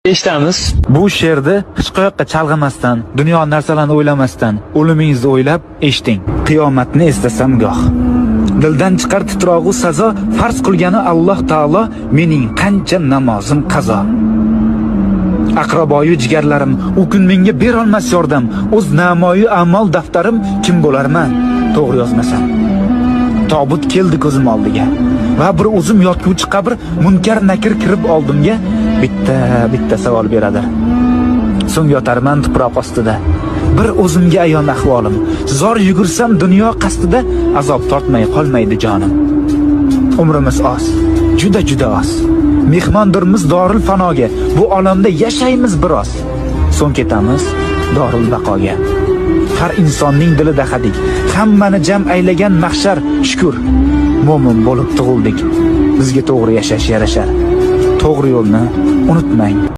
Eshitamiz. Bu she'rni hech qayoqqa chalg'imasdan, dunyo narsalarini o'ylamasdan, o'limingizni o'ylab eshiting. Qiyomatni eslasam goh. Dildan chiqar titrog'u sazo, farz qilgani Alloh taolo, mening qancha namozim qazo. Aqraboyu jigarlarim u kun menga berolmas yordam, o'z namoyu a'mol daftarim kim bo'larman to'g'ri yozmasam. Tobut keldi ko'zim oldiga va bir o'zim yotguvchi qabr, munkar nakir kirib oldimga bitta bitta savol beradir. So'ng yotarman tuproq ostida. Bir o'zimga ayon ahvolim. Zor yugursam dunyo qasdida, azob tortmay qolmaydi jonim. Umrimiz oz, juda juda oz. Mehmondirmiz doril fanoga. Bu olamda yashaymiz biroz. So'ng ketamiz doril baqoga. Har insonning dilida hadik. Hammani jam aylagan mahshar, shukr. Mo'min bo'lib tug'ildik. Bizga to'g'ri yashash yarashar. To'g'ri yo'lni unutmang.